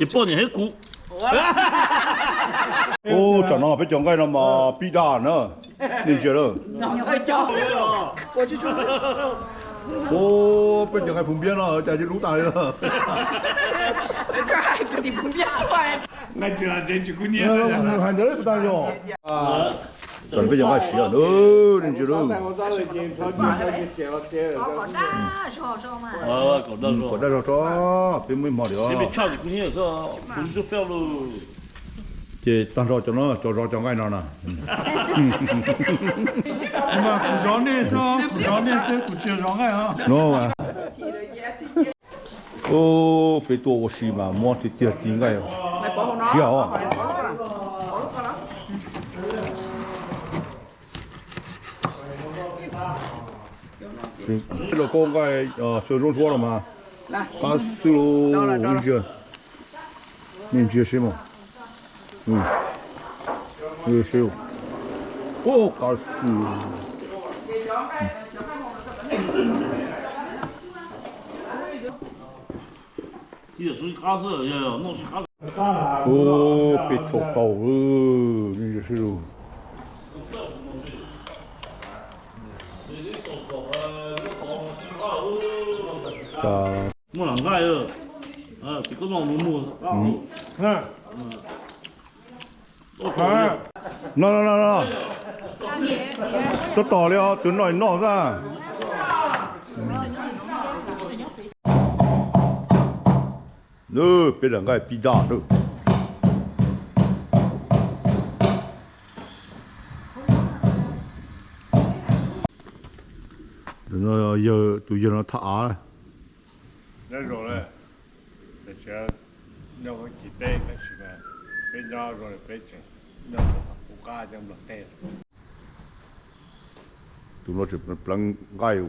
Ces poj niam thiab kuv. Ub, tsam no peb cov nqaij no mas pib daj na. Nej ntsia lawm. Ub, peb cov nqaij phuv npiab no cas tsis lub tas li. Hais ntawd kuv tas yog. Cov peb cov nqaij siav, nej ntsia lawm. Kom daj zog tso, peb muaj ib hmo li os. Ces tag nrho cov no cov zov cov nqaij no na. Mas kuv zov nej xwb, kuv zov nej xwb, kuv tsis zov nqaij os. No mas. Ub, peb tuaj ua si mas muab tiag tiag ci nqaij siab os. Los koj nqaij sawv ntsuab ntsuab los mas qab xwb lauj. Nej ntsia seb mas. Ub, qab xwb. Ub, peb tsau tau, nej ntsia seb lauj. Muaj lam nqaij, no no no no. Tab tom li os, tus noj noj xwb. Peb lam nqaij pib daj na. Tus yawg no thaj av. Nyob zoo, peb sawv nyob hauv chiv teb tab sis mas peb nyob zoo li peb tseem nyob rau tom qub qab nyob Nplog teb. Tus no tseem pleev nqaij.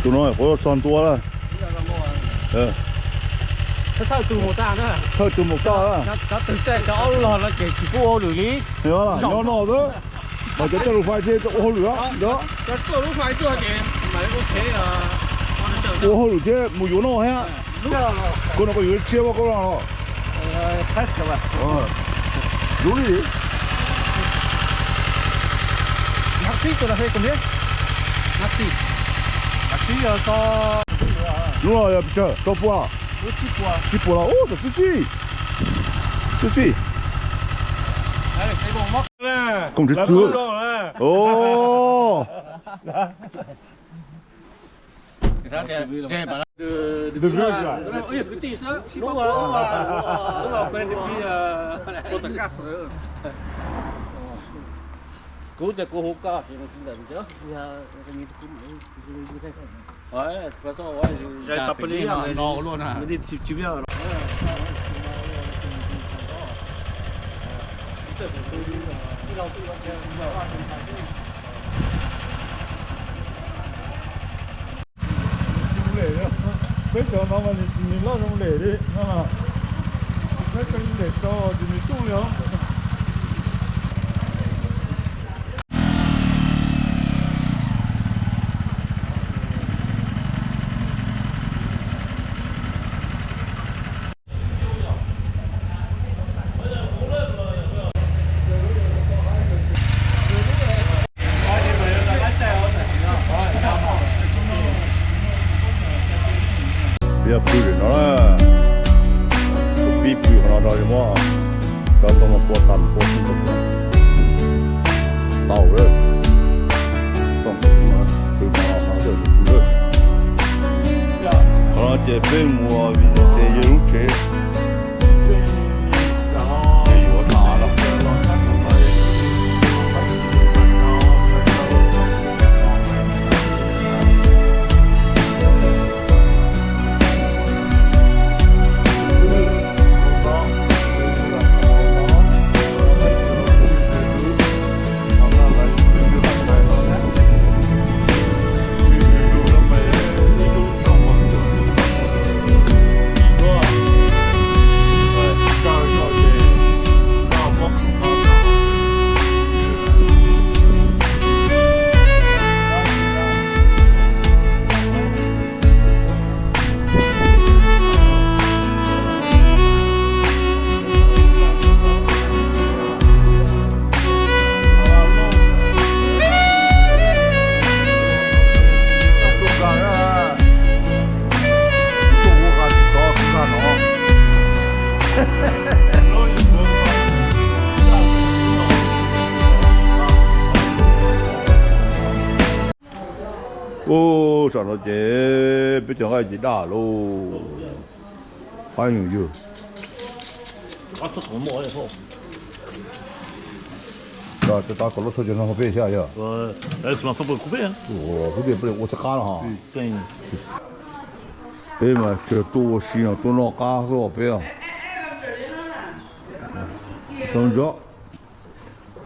Tus no qhuav txog ntua lawm. Thawj tus mus tag na. Thawj tus mus tag na. Cov twg tej cov ob lub log no ces tsis pub ua hauj lwm li. Nyob no xwb. Mas cov coj lub fais thiaj ua hauj lwm ntawd. Ua hauj lwm thiab mus yuav noj thiab. Koj no koj yuav tshiab ua koj no los? Zoo li. Hnab xib tus no, hnab xib, hnab xib yog so. Lub no yog pes tsawg, rau pua? Tsib puas los, ub, xov xwb fij, xwb fij. Koom tsis txwv. Kuv tias kuv hu koj. Peb cov no mas nws loj zoo lem li no, peb cov lem sau ces nws coob li os. Peb pw lawm no, pib pw qhov no rau muab cov tau no pua tas pua xwb tau lawm. Qhov no ces peb mus vim ces yawg lub tsev. Ub, saum no ces peb cov nqaij ces daj lauj. Qaib nyuj ywg. Tab tom lub tshauj cov no peb thiab yog. Kuv tias peb ua txhawb qab no ho. Peb mas tsis tuaj ua si no, tuaj noj qab xwb peb.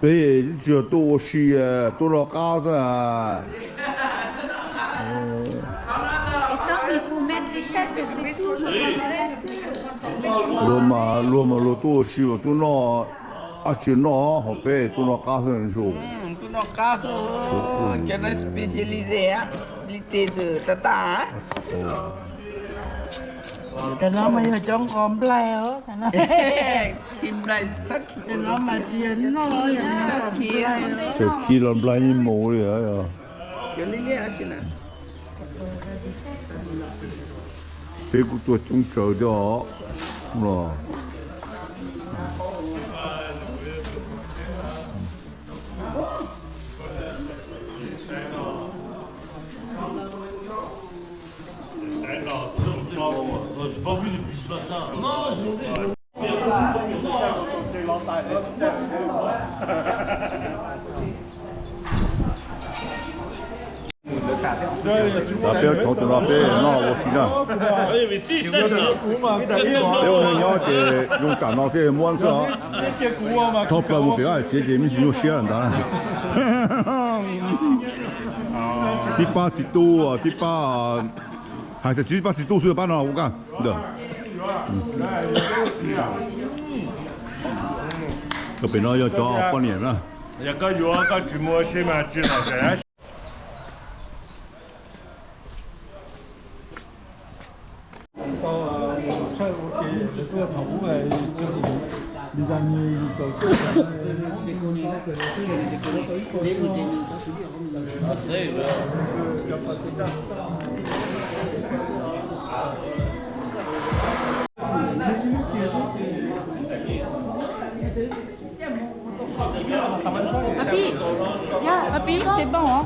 Peb tsis yog tuaj ua si, tuaj noj qab xwb. Luag mas luag mas luag tuaj ua si mas tuaj noj, dab tsi noj ho, peb tuaj noj qab xwb. Tuaj noj qab xwb, cov no speciality, speciality tab tab. Cov no mas yog cov nqos nplaig os. Cov no mas tsis yog noj, tseem khi los nplaig yeej mus li. Peb kuj tuaj coob tsawv thiab os. Peb tshov tus no peb noj ua si na. Peb ua neeg nyob ces zoo tsam no thiaj muab xwb os. Thov plaws mus pem Vaj Tsev ces me ntsis nyuaj siab ntag. Tib pab txiv tub, tib pab, hais tias tsis tib pab txiv tub xwb, pab no ua kaj ntawm. Pem no yog cov poj niam na. Yog koj yuav koj tsis mus ua si mas tsis lom zem. Papi, ya, papi, c'est bon, hein?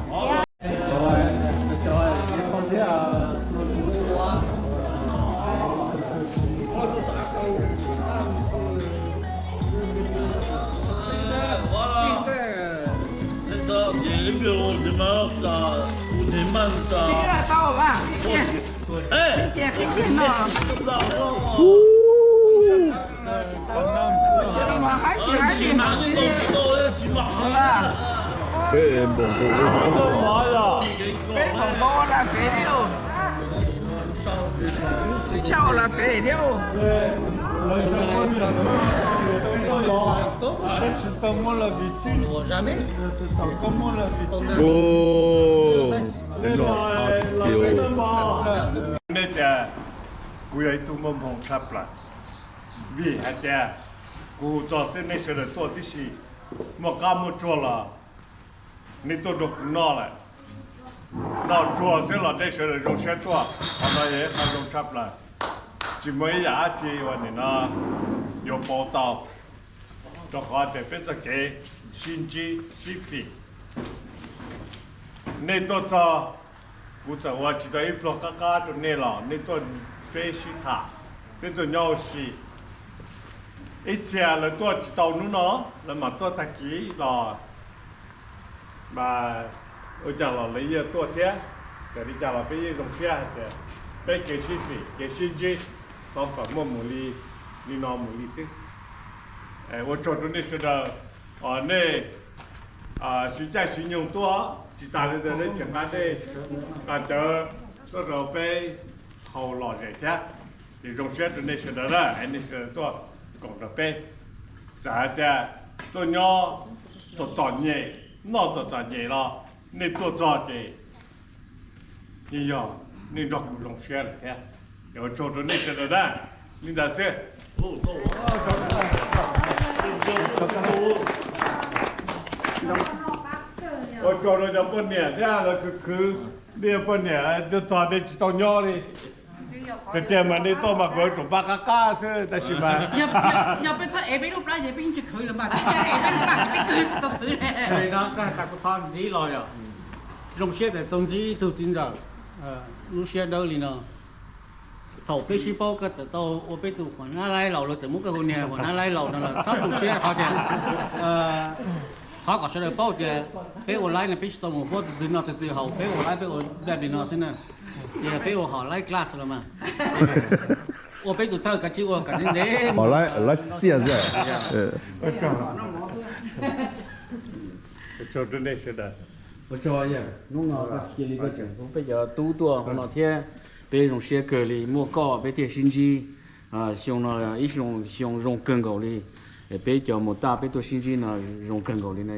Peb npau npau, peb npau npau la fev thiab, tsis tshaj la fev thiab. Tsis tau muaj la vim txij, tsis tau muaj la vim txij. Nej tias kuv yog ib tug muaj hmoo tshaj plaws, vim hais tias kuv txog xwb nej sawv daws tuaj tib si, muaj qab muaj tsuag los nej tuaj nrog kuv noj lawm. Noj tsuag xwb los nej sawv daws zoo siab tuaj, qhov no yog ib qho zoo tshaj plaws. Tsis muaj ib yam dab tsi uas nim no yuav pauv tau, rau qhov tias peb txoj kev sib ntsib sib fim. Nej tuaj txog, kuv txawm ua tsis tau ib pluag qab qab rau nej los nej tuaj peb sib tham, peb tuaj nyob ua si. Ib txhia lawv tuaj tsis tau hnub no, lawv mam tuaj tag kis los mas ua cas los lawv yeej tuaj thiab. Txawm li cas los peb yeej zoo siab hais tias peb kev sib fim kev sib ntsib tau kom muaj mus li, li no mus li xwb. Ua tsaug rau nej sawv daws, nej siv caij siv nyoog tuaj, tsis tas li ntawd nej tseem nqa nej qas cawv tuaj rau peb haus lom zem thiab. Ces zoo siab rau nej sawv daws na, nej sawv daws tuaj koom rau peb. Txawm hais tias tuaj nyob txom txom nyem, noj txom txom nyem los nej tuaj txog ces yeej yog nej nrog kuv zoo siab lawm thiab. Ua tsaug rau nej sawv daws na, li ntawd xwb. Ua tsaug rau cov poj niam thiab lawv khwv khwv, nej poj niam tuaj txog nej tsis tau nyob li. Tiag tiag mas nej tuaj mas kuv yuav tsum npaj qab qab xwb tab sis mas yog peb txhob ev peb lub plab ces peb yeej tsis khwv lawm mas, peb ev peb lub plab peb twb tsis tau khwv. Li no tas kuv thov ntxiv los yom. Zoo siab tias tau ntsib ib tug txiv ntxawm lub siab dawb li no. Thaum peb sib paub koj txawm tau ua peb tus huam nab laib laus, los txawm muab koj hu niag huam nab laib laus no los txhob tu siab qhov tias, qhov kom sawv daws paub tias peb ua laib no peb tsis tau mus huab tus twg noj tus twg haus, peb ua laib peb ua dab li no xwb na. Ces peb ua hom laib class los mas, ua peb tus thawj kav tsij ua kom ntev ntev. Laib xiaj xwb. Peb cov tub tuaj hauv no thiab, peb zoo siab kawg li muaj koj peb thiaj sib ntsib. Xyoo no ib xyoo zoo kawg nkaus li, peb cov mus taj peb tuaj sib ntsib no zoo kawg nkaus li na.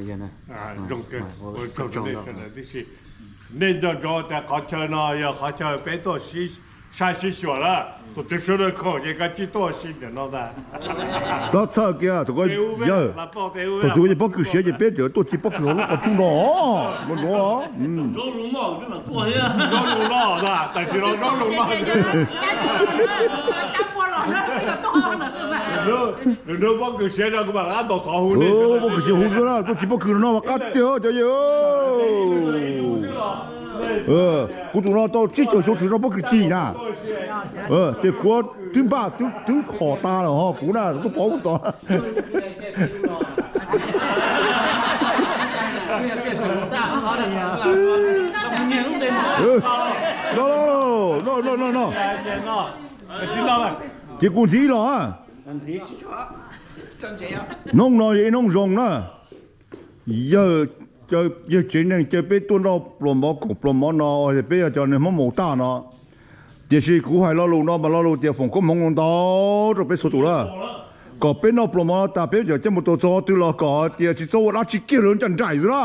Nej nco ntsoov tias qhov chaw no yog qhov chaw peb tuaj sib saib sib xyuas na. Tus twg sawv daws khoom ces koj tsis tuaj sib ntawm no ntag. Txhob txhawj kiag, tus ko yawg, tus twg yeej pob kws siav ces peb tseem tuaj ci pob kws hauv lub qhov cub no. Nuav nuav, zaub lus noj, tam sim no zaub lus noj. Nws nrog pob kws siav no kuv mam rov qab ntaus xov hu. Pob kws siav huv xwb na, tuaj ci pob kws no mas qab tiag cov yawg. Kuv tus no tau tsib caug xyoo tsis noj pob kws ci na. Ces kuv twb npaj twb hom tas lawm ho kuv na tuaj pov kuv tod. No, no, no, no. Ces kuv ntxiv los. Hnub no yog ib hnub zoo na. Yawg, yawg tsev neeg caw peb tuaj noj pluas mov koom pluas mov no, peb yog cov neeg Hmoob mus tag no. Tiam sis kuv hais lo lus no mas lo lus tias foom koob hmoov ntau rau peb txhua tus na, kom peb noj pluas mov no tas peb cov coj mus tua txog twg los kom tias tsis txhob ua dab tsi kiag li ncaj nraim xwb na.